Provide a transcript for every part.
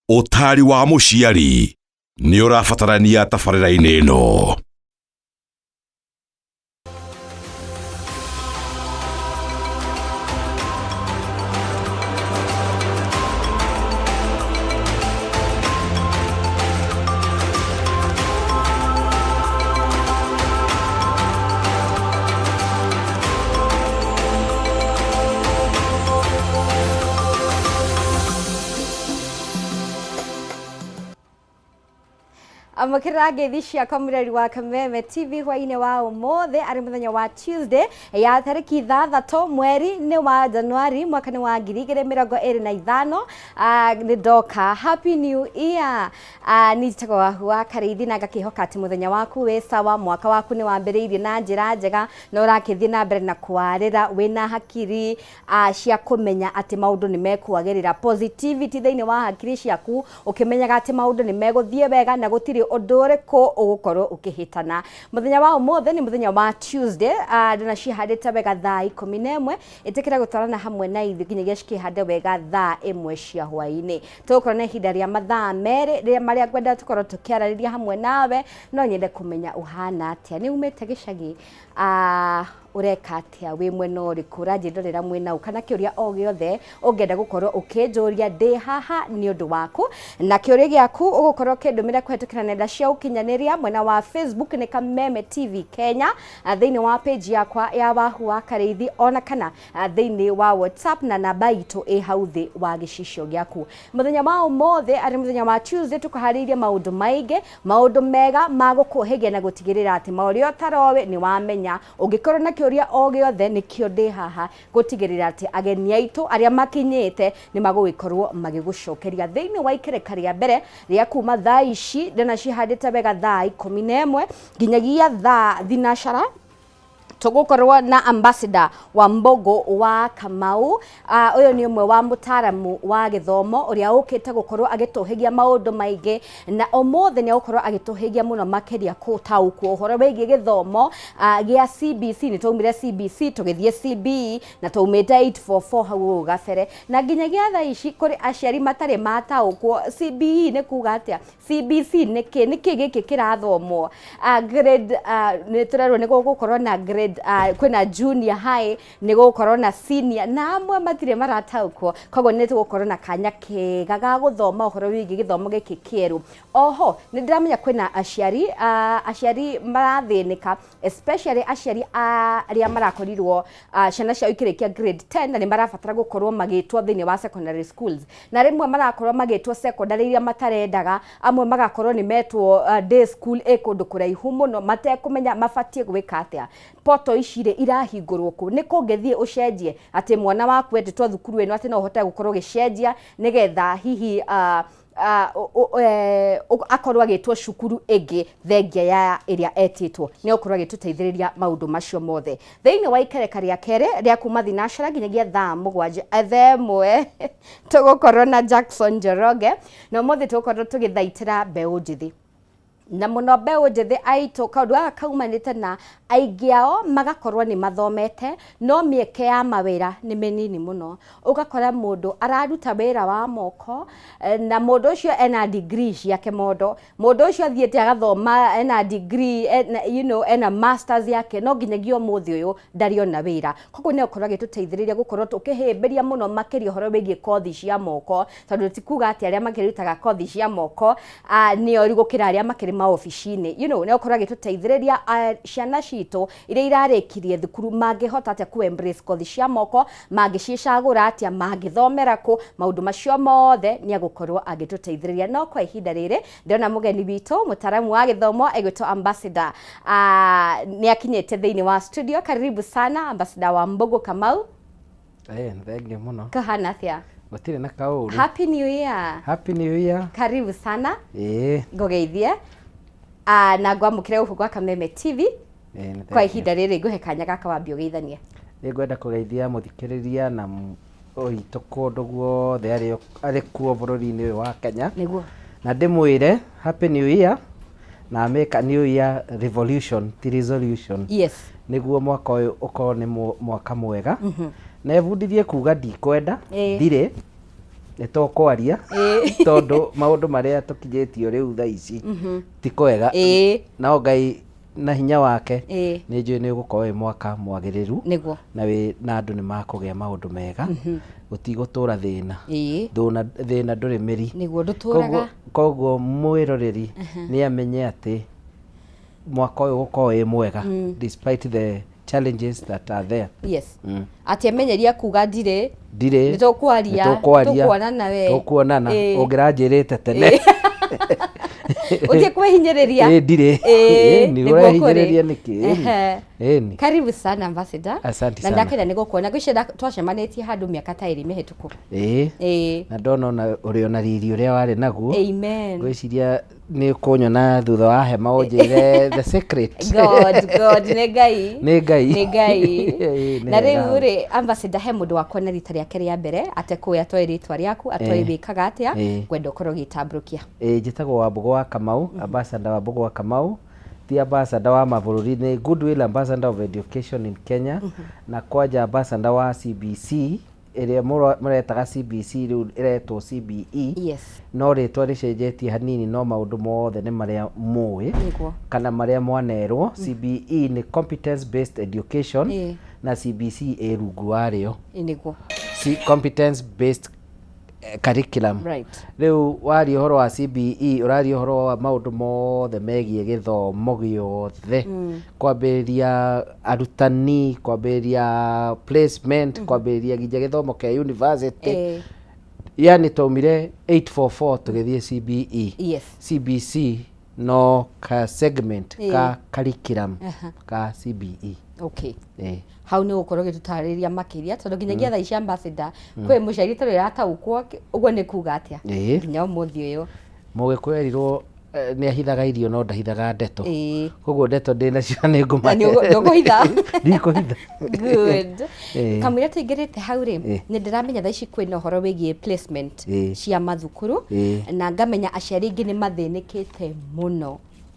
Ũtaari wa mũciari nĩ ũrabatarania tabarĩra-inĩ ĩno. Amũkĩra ngeithi ciakwa mũreri wa Kameme TV hwainĩ wa ũmũthĩ arĩ mũthenya wa Tuesday ya tarĩki 6 mweri nĩ wa Januari mwaka nĩ wa 2025. Nĩ ndoka, happy new year. Niĩ njĩtagwo Wahu wa Karĩithi na ngakĩhoka atĩ mũthenya waku wĩ sawa, mwaka waku nĩ wambĩrĩirie na njĩra njega na ũrakĩthiĩ na mbere na kwarĩra wĩna hakiri cia kũmenya atĩ maũndũ nĩ mekwagĩrĩra, positivity thĩinĩ wa hakiri ciaku, ũkĩmenyaga atĩ maũndũ nĩ megũthiĩ wega na gũtirĩ ũndũ ũrĩkũ ũgũkorwo ũkĩhĩtana. Mũthenya wa ũmũthĩ nĩ mũthenya wa Tuesday, ndona ciĩhandĩte wega thaa 11, ĩtĩkĩra gũtwarana hamwe na ithuĩ nginyagia cikĩhande wega thaa 1 cia hwaĩ-inĩ. Tũgũkorwo na ihinda rĩa mathaa 2 rĩrĩa marĩa ngwenda tũkorwo tũkĩarĩrĩria hamwe nawe, no nyende kũmenya ũhana atĩa, nĩ umĩte gĩcagi, Ũreka atĩa, wĩ mwena ũrĩkũ, ũranjĩndorera mwena ũ, kana kĩũria o gĩothe ũngĩenda gũkorwo ũkĩnjũria, ndĩ haha nĩ ũndũ waku. Na kĩũria gĩaku ũgũkorwo ũkĩndũmĩra kũhetũkĩra nenda cia ũkinyanĩria, mwena wa Facebook nĩ Kameme TV Kenya, thĩinĩ wa page yakwa ya Wahu wa Karĩithi, ona kana thĩinĩ wa WhatsApp na namba itũ ĩ hau thĩ wa gĩcicio gĩaku. Mũthenya wa ũmũthĩ arĩ mũthenya wa Tuesday, tũkũharĩirie maũndũ maingĩ, maũndũ mega ma gũkũhĩgia na gũtigĩrĩra atĩ marĩa ũtaroĩ nĩ wamenya. Ũngĩkorwo na kĩũria o gĩothe, nĩkĩo ndĩ haha gũtigĩrĩra atĩ ageni aitũ arĩa makinyĩte nĩ magũgĩkorwo magĩgũcokeria. Thĩinĩ wa ikereka rĩa mbere rĩa kuma thaa ici ndĩna cihandĩte wega thaa 11 nginyagia thaa thinacara, tũgũkorwo na ambassador wa Mbogo wa Kamau. Ũyũ nĩ ũmwe wa mũtaaramu wa gĩthomo ũrĩa ũkĩte gũkorwo agĩtũhĩgia maũndũ maingĩ, na ũmũthĩ nĩ egũkorwo agĩtũhĩgia mũno makĩria kũtaũkwo ũhoro wĩgiĩ gĩthomo gĩa CBC. Nĩ twaumire CBC tũgĩthiĩ CBE na twaumĩte 844 hau ũguo gabere, na nginyagia thaa ici kũrĩ aciari matarĩ mataũkwo CBE nĩ kuga atĩa, CBC nĩ kĩ, nĩ kĩ gĩkĩ kĩrathomwo. Grade nĩ tũrerwo nĩ gũgũkorwo na grade, kwĩna junior high, nĩ gũgũkorwo na senior, na amwe matirĩ marataũkwo, koguo nĩ tũgũkorwo na kanya kega ga gũthoma ũhoro wĩgiĩ gĩthomo gĩkĩ kĩerũ. Oho nĩ ndĩramenya kwĩna aciari, aciari marathĩnĩka, especially aciari arĩa marakorirwo ciana ciao ikĩrĩkia grade 10 na nĩ marabatara gũkorwo magĩtwo thĩinĩ wa secondary schools, na rĩmwe marakorwo magĩtwo secondary iria matarendaga, amwe magakorwo nĩ metwo day school ĩ kũndũ kũraihu mũno matekũmenya mabatiĩ gwĩka atĩa. Portal ici rĩ irahingũrwo kũ? Nĩ kũngĩthiĩ ũcenjie atĩ mwana waku etĩtwo thukuru ĩno atĩ no ũhote gũkorwo ũgĩcenjia nĩgetha hihi akorwo agĩtwo cukuru ĩngĩ thengia ya ĩrĩa etĩtwo. Nĩ egũkorwo agĩtũteithĩrĩria maũndũ macio mothe. Thĩinĩ wa ikereka rĩa kerĩ rĩa kuma thinacara nginyagia thaa 7, thaa 1, tũgũkorwo na Jackson Njoroge, na ũmũthĩ tũgũkorwo tũgĩthaitĩra mbeũ njĩthĩ, na mũno mbeũ njĩthĩ aitũ. Kaũndũ gaka kaumanĩte na aingĩ ao magakorwo nĩ mathomete no mĩeke ya mawĩra nĩ mĩnini mũno. Ũgakora mũndũ araruta wĩra wa moko na mũndũ ũcio ena degree ciake mondo, mũndũ ũcio athiĩte agathoma ena degree, ena, you know, ena masters yake, no nginyagia ũmũthĩ ũyũ ndarĩ ona wĩra. Koguo nĩ egũkorwo agĩtũteithĩrĩria gũkorwo tũkĩhĩmbĩria mũno makĩria ũhoro wĩgiĩ kothi cia moko, tondũ ti kuga atĩ arĩa makĩrutaga kothi cia moko nĩ oru gũkĩra arĩa makĩrĩ maobici-inĩ. Nĩ egũkorwo agĩtũteithĩrĩria ciana citũ iria irarĩkirie thukuru mangĩhota atĩa ku embrace kothi cia moko, mangĩcicagũra atĩa, mangĩthomera kũ, maũndũ macio mothe nĩ egũkorwo agĩtũteithĩrĩria. No kwa ihinda rĩrĩ ndĩrona mũgeni witũ mũtaaramu wa gĩthomo egwĩtwo ambassador nĩ akinyĩte thĩinĩ wa studio. Karibu sana, Ambassador wa Mbogo Kamau. Thengiũ mũno. Kahana atĩa? Gũtirĩ na kaũru. Happy New Year. Happy New Year. Karibu sana. Ĩĩ. Ngũgeithie na ngwamũkĩre gũkũ gwa Kameme TV. Nĩ Kwa thengiũ. ihinda rĩrĩ ngũhe kanya gaka wambie ũgeithanie. Nĩ ngwenda kũgeithia mũthikĩrĩria na ũitũ kũndũ guothe arĩ kuo bũrũri-inĩ ũyũ wa Kenya. Nĩguo. Na ndĩmwĩre Happy New Year na make a new year revolution ti resolution. Nĩguo mwaka ũyũ ũkorwo nĩ mwaka mwega. Na ebundithie kuga ndikwenda, ndirĩ. Nĩ tũkwaria tondũ maũndũ marĩa tũkinyĩtio rĩu thaa ici ti kwega. No Ngai na hinya wake nĩ njũĩ nĩ ũgũkorwo wĩ mwaka mwagĩrĩru na wĩ na andũ nĩ makũgĩa maũndũ mega, gũtigũtũra thĩna. Thĩna ndũrĩ mĩri. Nĩguo, ndũtũraga. Koguo mwĩroreri nĩ amenye atĩ mwaka ũyũ ũgũkorwo wĩ mwega despite the challenges that are there. Yes. Atĩ amenyeria kuga ndirĩ. Ndirĩ. Nĩ tũkwaria. Nĩ tũkwaria. Tũkuonana we. Tũkuonana. Ũngĩranjĩrĩte tene. Ũtige kwĩhinyĩrĩria. Ĩ ndirĩ. Ĩni, Nĩguo ũrehinyĩrĩria kũrĩ. nĩkĩ? Ĩni. Karibu sana, ambassador. Asante Na sana. ndakena nĩ gũkuona. Ngwĩciria twacemanĩtie handũ mĩaka ta 2 mĩhĩtũku. Na ndona ona ũrĩ ona riri ũrĩa warĩ naguo. Amen. Ngwĩciria nĩ ũkũnyona thutha wa hema ũnjĩre the secret. God, God, nĩ Ngai. Nĩ Ngai. Nĩ Ngai. Ĩĩ, nĩ Na wega. rĩu rĩ, ambassador, he mũndũ wakuona rita rĩake rĩa mbere, atekũĩ, atoĩ rĩtwa rĩaku, atoĩ wĩkaga atĩa, ngwenda ũkorwo ũgĩtambũrũkia. Ĩĩ, njĩtagwo Wambũgũ wa Kamau, ambassador Wambũgũ wa Kamau, ti ambassador wa mabũrũri, nĩ goodwill ambassador of education in Kenya, na kwanja ambassador wa CBC ĩrĩa mũretaga CBC, rĩu ĩretwo CBE. No rĩtwa rĩcenjetie hanini, no maũndũ mothe nĩ marĩa mũĩ kana marĩa mwanerwo. CBE nĩ competence based education na CBC ĩ rungu warĩo. Competence based curriculum. Rĩu waria ũhoro wa CBE, ũraria ũhoro wa maũndũ mothe megiĩ gĩthomo gĩothe, kwambĩrĩria arutani, kwambĩrĩria placement, kwambĩrĩria nginya gĩthomo kĩa university. Yani twaumire 844 tũgĩthiĩ CBE. CBC no ka segment ka curriculum ka CBE. Hau nĩ gũkorwo ũgĩtũtarĩria makĩria, tondũ nginyagia thaa ici, ambassador, kwĩ mũciari tũrĩ ĩrataũkwo ũguo nĩ kuga atĩa nginya ũmũthĩ ũyũ. Mũgĩkũyũ erirwo nĩ ahithaga irio no ndahithaga ndeto. Koguo ndeto ndĩ nacio nĩ Na ndũkũhitha. Ndikũhitha. Good. Kamũira tũingĩrĩte hau rĩ, nĩ ndĩramenya thaa ici kwĩna ũhoro wĩgiĩ placement cia mathukuru, na ngamenya aciari aingĩ nĩ mathĩnĩkĩte mũno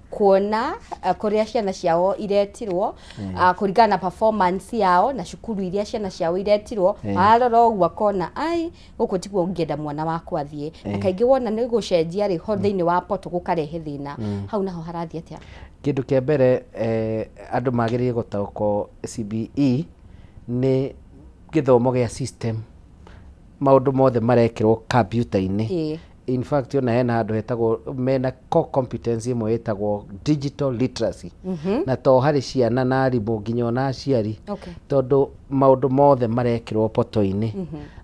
kuona kũrĩa ciana ciao iretirwo kũringana na performance yao, na cukuru iria ciana ciao iretirwo, arora ũguo akona, ai, gũkũ tiguo ũngĩenda mwana wakwa athiĩ. Na kaingĩ wona nĩ gũcenjia rĩ ho thĩinĩ wa poto gũkarehe thĩna. Hau naho harathiĩ atĩa? Kĩndũ kĩa mbere, andũ magĩrĩire gũtaũkwo CBE nĩ gĩthomo gĩa system, maũndũ mothe marekĩrwo kompiuta-inĩ. In fact, ona hena handũ hetagwo mena core competence ĩmwe ĩtagwo digital literacy, na to harĩ ciana na arimũ, nginya ona aciari, tondũ maũndũ mothe marekĩrwo poto-inĩ,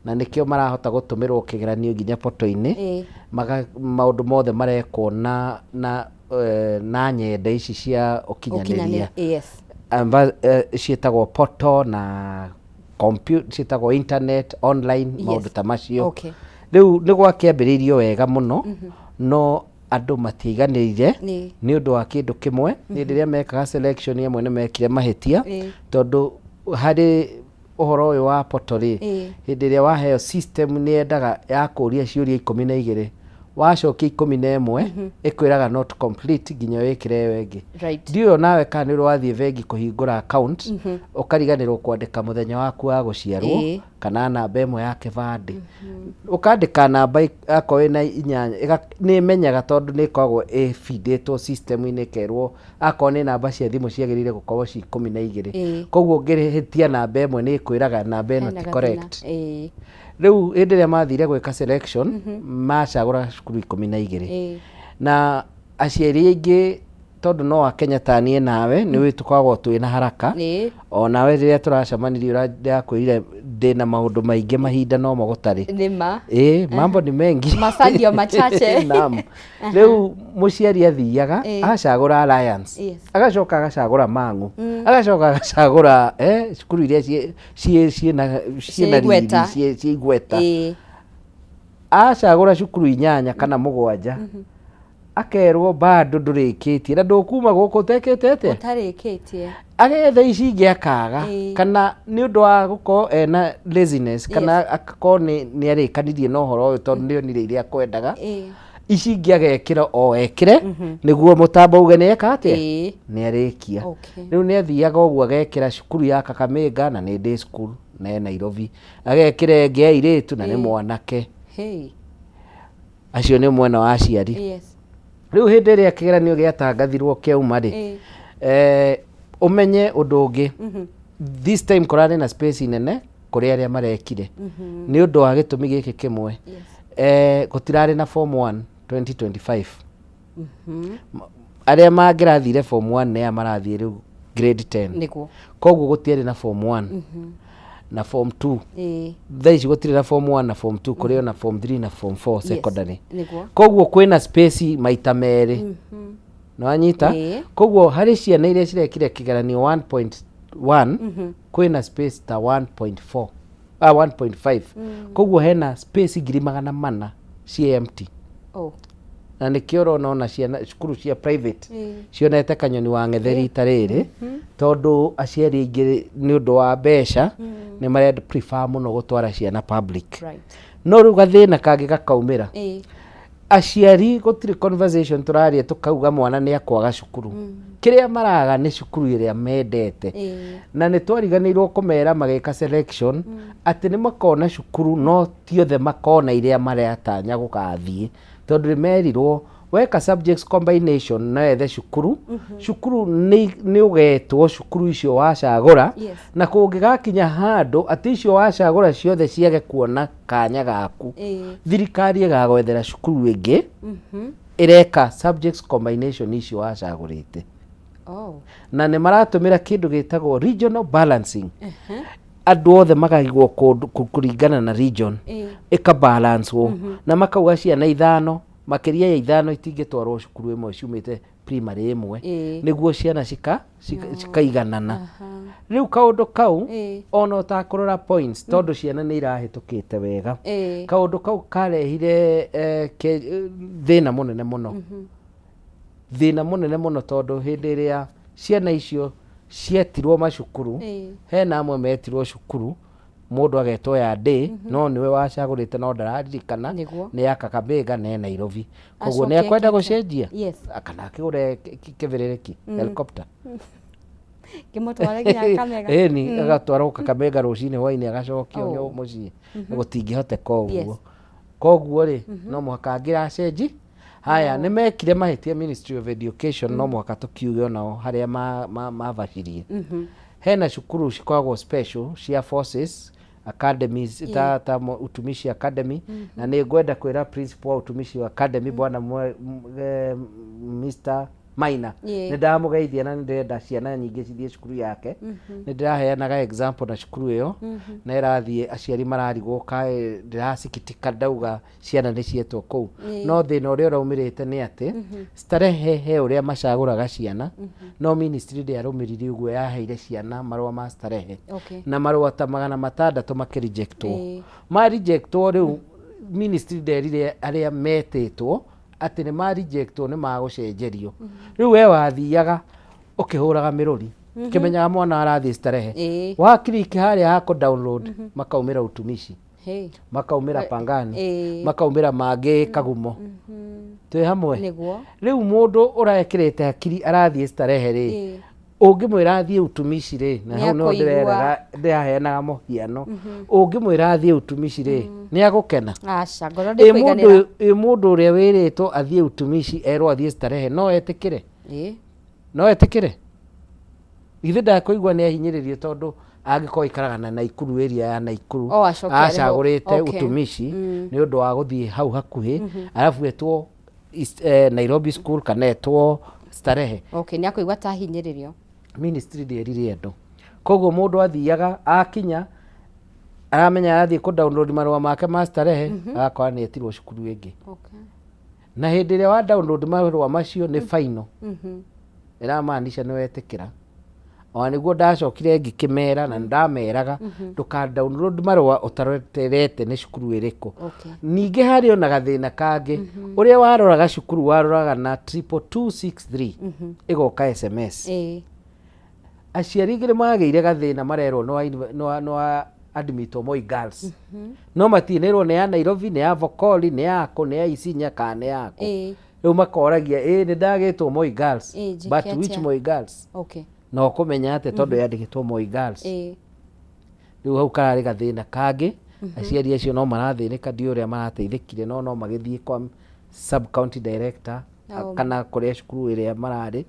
na nĩkĩo marahota gũtũmĩrwo kĩgeranio nginya poto-inĩ. Maũndũ mothe marekwo na nyenda ici cia ũkinyanĩria. Ciĩtagwo portal na ciĩtagwo internet online, maũndũ ta macio. Rĩu nĩ gwakĩambĩrĩirio wega mũno, no andũ matiaiganĩrire nĩ ũndũ wa kĩndũ kĩmwe. Hĩndĩ ĩrĩa mekaga selection, amwe nĩ mekire mahĩtia, tondũ harĩ ũhoro ũyũ wa portal rĩ, hĩndĩ ĩrĩa waheo system nĩ yendaga ya kũria ciũria 12, wacokia 11 ĩkwĩraga not complete nginya wĩkĩre ĩyo ĩngĩ. Ndiũĩ onawe kana nĩ ũrĩ wathiĩ bengi kũhingũra account, ũkariganĩrwo kwandĩka mũthenya waku wa gũciarwo kana namba ĩmwe ya kĩbandĩ. Ũkandĩka namba akorwo ĩna 8, nĩ ĩmenyaga, tondũ nĩ ĩkoragwo ĩbindĩtwo system-inĩ, ĩkerwo akorwo nĩ namba cia thimũ ciagĩrĩire gũkorwo ci 12. Koguo ũngĩhĩtia namba ĩmwe, nĩ ĩkwĩraga namba ĩno Hena ti gathĩna. correct. Rĩu hĩndĩ ĩrĩa mathire gwĩka selection, macagũra cukuru 12, na aciari aingĩ, tondũ no akenya ta niĩ nawe, nĩ ũĩ tũkoragwo twĩna haraka. Onawe rĩrĩa tũracemanirie ndĩrakwĩrire ndĩna maũndũ maingĩ, mahinda nomo gũtarĩ. Nĩma. Ĩĩ, mambo ni mengi. Masaa ndio machache. Naam. Rĩu mũciari athiaga agacagũra Alliance, agacoka agacagũra Mang'u, agacoka agacagũra cukuru iria ciĩna riri, igweta. Ciĩ igweta. Acagũra cukuru inyanya kana mũgwanja, akerwo bado ndũrĩkĩtie na ndũkuma gũkũ ũtekĩte atĩa? Ũtarĩkĩtie. Agetha ici ingĩ akaga, kana nĩ ũndũ wa gũkorwo ena laziness, kana akakorwo nĩ arĩkanirie na ũhoro ũyũ tondũ nĩ onire iria akwendaga, ici ingĩ agekĩra o ekĩre nĩguo mũtambo uge nĩ eka atĩa, nĩ arĩkia. Rĩu nĩ athiaga ũguo agekĩra cukuru ya Kakamega na nĩ day school na e Nairobi, agekĩra ĩngĩ ya airĩtu na nĩ mwanake. Hey. Acio nĩ mwena wa aciari. Rĩu hĩndĩ ĩrĩa kĩgeranio gĩatangathirwo kĩauma rĩ, ũmenye ũndũ ũngĩ, this time kũrarĩ na space nene kũrĩ arĩa marekire nĩ ũndũ wa gĩtũmi gĩkĩ kĩmwe. Gũtirarĩ na form 1 2025. Arĩa mangĩrathire form 1 nĩ aya marathiĩ rĩu grade 10. Koguo gũtiarĩ na form 1 na form 2. Thaa ici gũtirĩ na form 1 na form 2, kũrĩ ona form 3 na form 4 secondary. Koguo kwĩna space maita merĩ, nĩwanyita? Koguo harĩ ciana iria cirekire kĩgeranio 1.1, kwĩna space ta 1.4, 1.5. Koguo hena space 400,000 ciĩ empty. Na nĩkĩo ũrona ona ciana cukuru cia private cionete kanyoni wa ng'ethe rita rĩrĩ, tondũ aciari aingĩ nĩ ũndũ wa mbeca nĩ marenda prefer mũno gũtwara ciana public. No rĩu gathĩna kangĩ gakaumĩra. Aciari gũtirĩ conversation tũraria tũkauga mwana nĩ akwaga cukuru. Kĩrĩa maraga nĩ cukuru ĩrĩa mendete. Na nĩ twariganĩirwo kũmera magĩka selection atĩ nĩ makona cukuru, no ti othe makona iria maratanya gũgathiĩ, tondũ nĩ merirwo weka subjects combination no ethe cukuru. Cukuru nĩ ũgetwo cukuru icio wacagũra. Na kũngĩgakinya handũ atĩ icio wacagũra ciothe ciage kuona kanya gaku, thirikari ĩgagwethera cukuru ĩngĩ ĩreka subjects combination icio wacagũrĩte. Na nĩ maratũmĩra kĩndũ gĩtagwo regional balancing, andũ othe magaigwo kũndũ kũringana na region, ĩkabalancwo, na makauga ciana ithano, makĩria ya ithano, itingĩtwarwo cukuru ĩmwe ciumĩte primary ĩmwe, nĩguo ciana cikaiganana. Rĩu kaũndũ kau, ona ũtakũrora points, tondũ ciana nĩ irahĩtũkĩte wega, kaũndũ kau karehire thĩna mũnene mũno, thĩna mũnene mũno, tondũ hĩndĩ ĩrĩa ciana icio cietirwo macukuru, hena amwe metirwo cukuru, mũndũ agetwo ya day, no nĩwe wacagũrĩte no ndararirikana. Nĩ ya Kakamega na e Nairobi, koguo nĩ Acoke akwenda ekete. gũcenjia kana akĩgũre kĩbĩrĩrĩki, helicopter. Kĩmũtware nginya Kakamega. Ĩni, agatwarwo Kakamega rũcinĩ, hwainĩ agacokio mũciĩ. Gũtingĩhoteka ũguo. Koguo rĩ, no mũhaka angĩracenji. Haya, nĩ mekire mahĩtia Ministry of Education, no mũhaka tũkiuge onao harĩa mavacirie. Hena cukuru cikoragwo special cia forces academies ta Utumishi Academy, na nĩ ngwenda kwĩra principal wa Utumishi Academy, bwana Mr Maina, nĩ ndamũgeithia na nĩ ndĩrenda ciana nyingĩ cithiĩ cukuru yake. Nĩ ndĩraheanaga example na cukuru ĩyo na ĩrathiĩ, aciari mararigwo kaĩ ndĩrasikitika ndauga ciana nĩ cietwo kũu. No thĩna ũrĩa ũraumĩrĩte nĩ atĩ Starehe he ũrĩa macagũraga ciana, no ministry ndĩarũmĩrire ũguo, yaheire ciana marũa ma Starehe na marũa ta 600 makĩrejectwo. Ma rejectwo, rĩu ministry nderire arĩa metĩtwo atĩ nĩ ma rejectwo, nĩ magũcenjerio. Rĩu we wathiaga ũkĩhũraga mĩrũri kĩmenyaga mwana arathiĩ Starehe, wakiriki harĩa ha kũ download, makaumĩra Utumishi, makaumĩra Pangani, makaumĩra mangĩ Kagumo. Twĩ hamwe? Nĩguo. Rĩu mũndũ ũrekĩrĩte hakiri arathiĩ Starehe rĩ, ũngĩmwĩra athiĩ Utumishi rĩ, na hau no Nĩakũigua. ndĩreraga ndĩraheanaga mũhiano, ũngĩmwĩra athiĩ Utumishi rĩ, nĩ agũkena? Aca, ngoro Ĩ mũndũ ndĩkũiganĩra. Ĩ mũndũ ũrĩa wĩrĩtwo athiĩ Utumishi erwo athiĩ Starehe, no etĩkĩre? No etĩkĩre? Githĩ ndakũigua nĩ ahinyĩrĩrio, tondũ angĩkorwo aikaraga na Naikuru, area ya Naikuru, Oh, acoke arĩhwo. acagũrĩte Utumishi nĩ ũndũ wa gũthiĩ hau hakuhĩ, arabu etwo Nairobi School kana etwo Starehe. Okay, nĩ akũigua ta ahinyĩrĩrio. Ministry ndĩerire andũ, koguo mũndũ athiaga akinya aramenya arathiĩ kũ download marũa make ma Starehe, agakora nĩ etirwo cukuru ĩngĩ. Na hĩndĩ ĩrĩa wa download marũa macio nĩ final, ĩramaanisha nĩ wetĩkĩra. Ona nĩguo ndacokire ngĩkĩmera na ndameraga, ndũka download marũa ũtarorete nĩ cukuru ĩrĩkũ. Ningĩ harĩ ona gathĩna kangĩ, ũrĩa waroraga cukuru waroraga na 22263, ĩgoka SMS. Aciari aingĩ nĩ magĩire gathĩna, marerwo nĩ wa admitwo Moi Girls, no matinĩrwo nĩ ya Nairobi, nĩ ya Vokoli, nĩ yakũ, nĩ ya Isinya kana nĩ yakũ. Rĩu makoragia, ĩ nĩ ndagĩtwo Moi Girls, Ĩĩ, njĩke but which atĩa? Moi Girls? Na ũkũmenya atĩ tondũ yandĩkĩtwo Moi Girls. Rĩu hau kararĩ gathĩna kangĩ. Aciari acio no marathĩnĩka, ndiũĩ ũrĩa marateithĩkire, no magĩthiĩ kwa sub county director kana kũrĩa cukuru ĩrĩa mararĩ,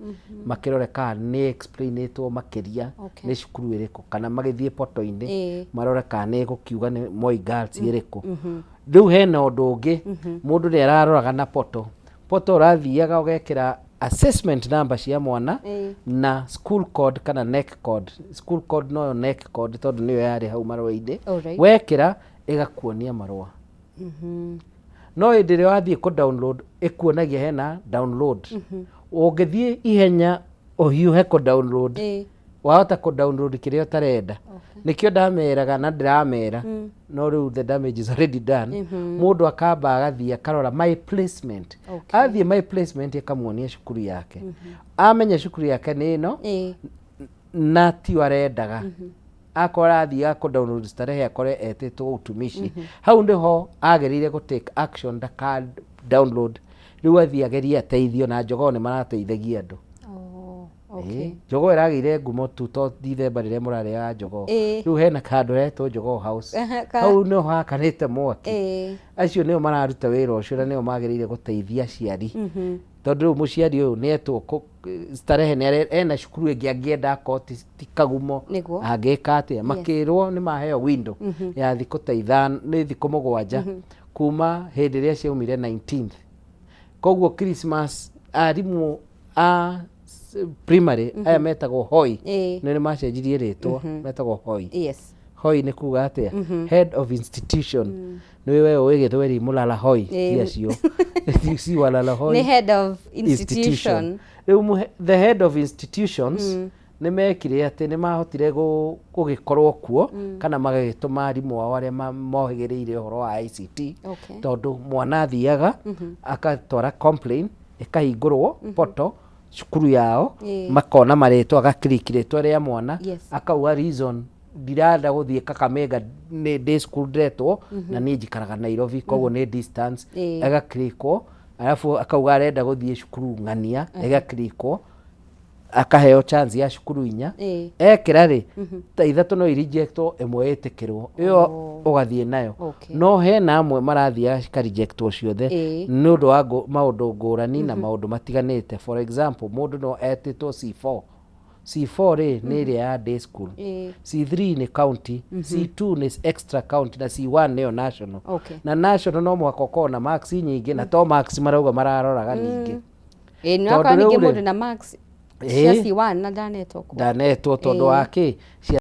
makĩrore kana nĩ explainĩtwo makĩria nĩ cukuru ĩrĩkũ, kana magĩthiĩ portal-inĩ marore kana nĩ ĩgũkiuga nĩ Moi Girls ĩrĩkũ. Rĩu hena ũndũ ũngĩ, mũndũ nĩ araroraga na portal. Portal ũrathiaga ũgekĩra assessment number cia mwana na school code kana KNEC code. School code noyo KNEC code, tondũ nĩyo yarĩ hau marũa-inĩ. Wekĩra ĩgakuonia marũa, no hĩndĩ ĩrĩa wathiĩ kũ download, ĩkuonagia hena download. Ũngĩthiĩ ihenya ũhiũhe kũ download, wahota kũ download kĩrĩa ũtarenda. Nĩkĩo ndameraga na ndĩramera, no rĩu the damage is already done. Mũndũ akamba agathiĩ akarora my placement. Athiĩ my placement, ĩkamuonia cukuru yake. Amenya cukuru yake nĩ ĩno na tio arendaga, akorwo arathiaga kũ download Starehe, akore etĩtwo Utumishi, hau nĩho agĩrĩire gũ take action, ndaka download. Rĩu athiĩ agerie ateithio, na Jogoo nĩ marateithagia andũ. Ĩĩ, Jogoo ĩragĩire ngumo tu to Dithemba rĩrĩa mũrarĩaga jogoo. Rĩu hena handũ hetwo Jogoo House. Hau nĩho hakanĩte mwaki. Acio nĩo mararuta wĩra ũcio na nĩo magĩrĩire gũteithia aciari, tondũ rĩu mũciari ũyũ nĩetwo Starehe, ena cukuru ĩngĩ angĩenda, akorwo ti Kagumo. Angĩka atĩa? Makĩrwo nĩ maheo window ya thikũ ta 5, nĩ thikũ 7 kuma hĩndĩ ĩrĩa ciaumire 19th. Koguo Christmas, arimũ a primary aya metagwo hoi, nĩ macenjirie rĩtwa, metagwo hoi. Hoi nĩ kuga atĩa? Head of institution. Nĩ we ũĩ gĩthweri, mũlala hoi, ti acio si walala hoi. Nĩ head of institution. Rĩu the head of institutions nĩ mekire atĩ nĩ mahotire gũgĩkorwo kuo kana magagĩtũma arimũ ao arĩa mohĩgĩrĩire ũhoro wa ICT, tondũ mwana athiaga agatwara complain, ĩkahingũrwo portal cukuru yao, makona marĩtwa, agaclick rĩtwa rĩa mwana, akauga reason, ndirenda gũthiĩ Kakamega, nĩ ndĩ cukuru ndĩretwo na niĩ njikaraga Nairobi, koguo nĩ distance. Ĩgaclickwo, arabu akauga arenda gũthiĩ cukuru ng'ania, ĩgaclickwo, akaheo chance ya cukuru 4. Ekĩra rĩ, ta ithatũ no irejectwo, ĩmwe ĩtĩkĩrwo, ĩyo ũgathiĩ nayo. No hena amwe marathiaga cikarejectwo ciothe nĩ ũndũ wa maũndũ ngũrani na maũndũ matiganĩte. For example, mũndũ no etĩtwo C4. C4 rĩ, nĩ ĩrĩa ya day school. C3 nĩ county, C2 nĩ extra county, na C1 nĩyo national. Na national no mũhaka ũkorwo na marks nyingĩ, na to marks marauga mararoraga ningĩ. Ĩĩ, nĩ Tondũ wakora ningĩ rĩu rĩ, mũndũ na marks cia C1 na ndanetwo kuo. Ndanetwo tondũ wa kĩ cia